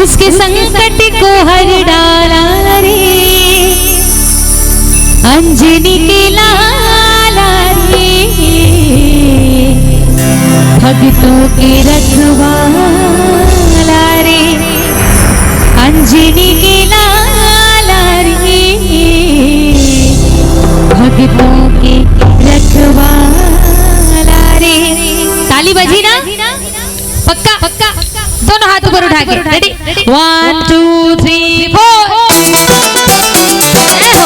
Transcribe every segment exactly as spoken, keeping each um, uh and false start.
उसके संकट को हर डाला रे, अंजनी के लाला रे, भक्तों के रखवाला रे, अंजनी के लाला रे, भक्तों के रखवाला रे। ताली बजी ना? पक्का, पक्का। दोनों हाथ ऊपर उठा के। Ready? One, two, three, four. जय हो।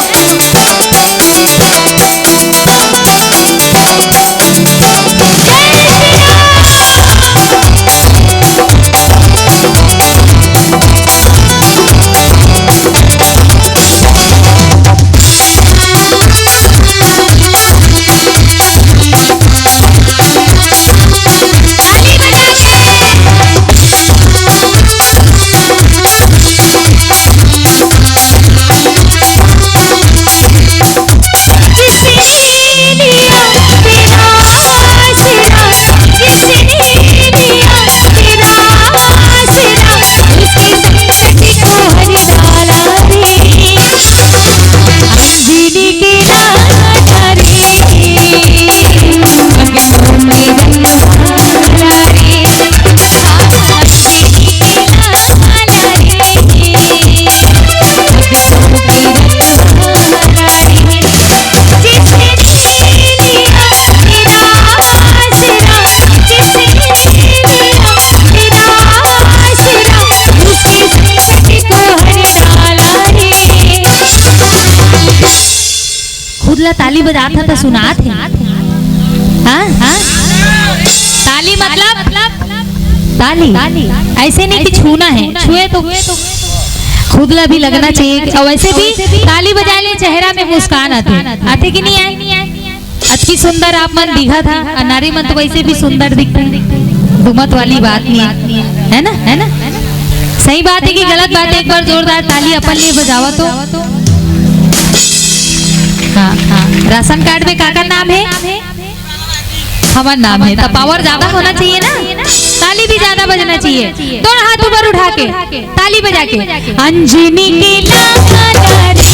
खुद ला ताली बजात ह त सुनात हे। हाँ, हाँ। ताली मतलब ताली। ऐसे नहीं कि छूना है, छुए तो खुद ला भी लगना चाहिए। और वैसे भी ताली बजाए ले चेहरा में मुस्कान आथे, आथे कि नहीं आए? अतकी सुंदर आप मन दिखत हा, अउ नारी मन तो वैसे भी सुंदर दिखथे। दुमत वाली बात नहीं है, है ना? है ना? सही बात है कि गलत बात है? एक बार जोरदार ताली अपन लिए बजावा तो। हाँ, हाँ। राशन कार्ड में काकर नाम है? हमर नाम है। तो पावर ज्यादा होना चाहिए ना, ताली भी ज्यादा बजना चाहिए। दोनों हाथ ऊपर उठा के ताली बजा के। अंजनी के लाला रे,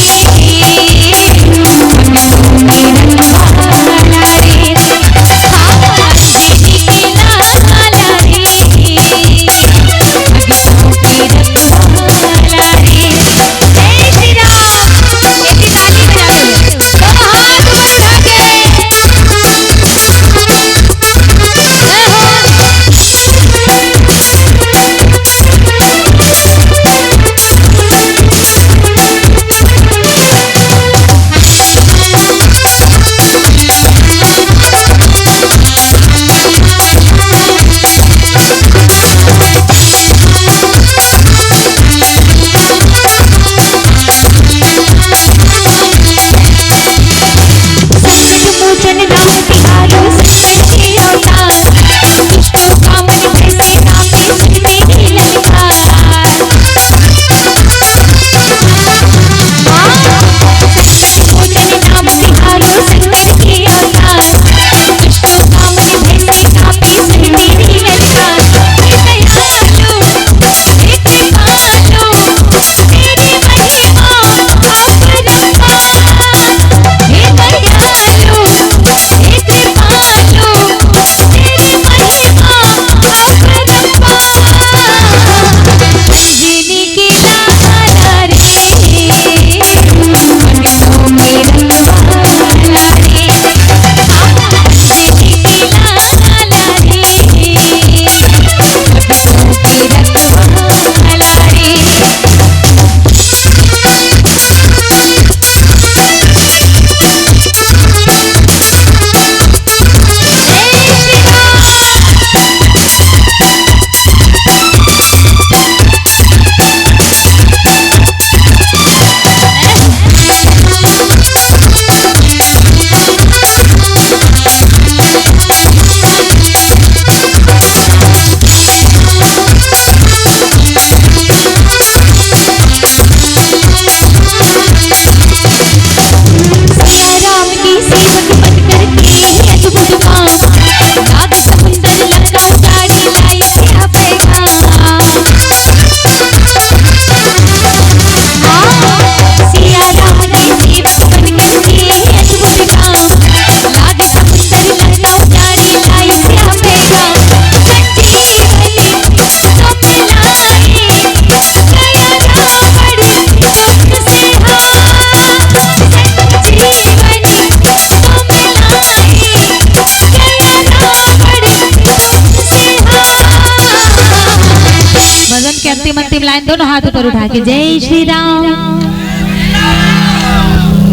अंतिम अंतिम लाइन, दोनों हाथ ऊपर उठा के, जय श्री राम।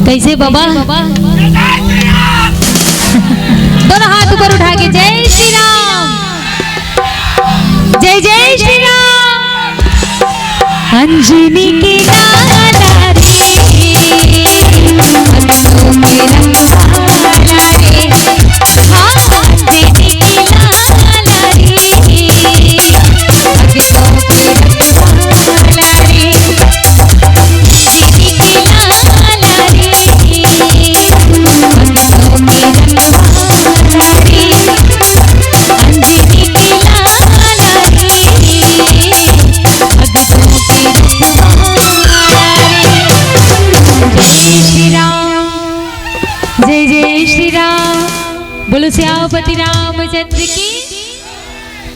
कैसे बाबा? दोनों हाथ ऊपर उठा के, जय श्री राम, जय जय श्री राम। अंजनी के लाला रे, भक्तों के रखवाला रे, हाँ, अंजनी के लाला रे, भक्तों के रखवाला रे, अंजनी के लाला रे, भक्तों के रखवाला रे, अंजनी के लाला रे, भक्तों के रखवाला रे। जय श्री राम, जय जय श्री राम। बोलो सियापति रामचंद्र की।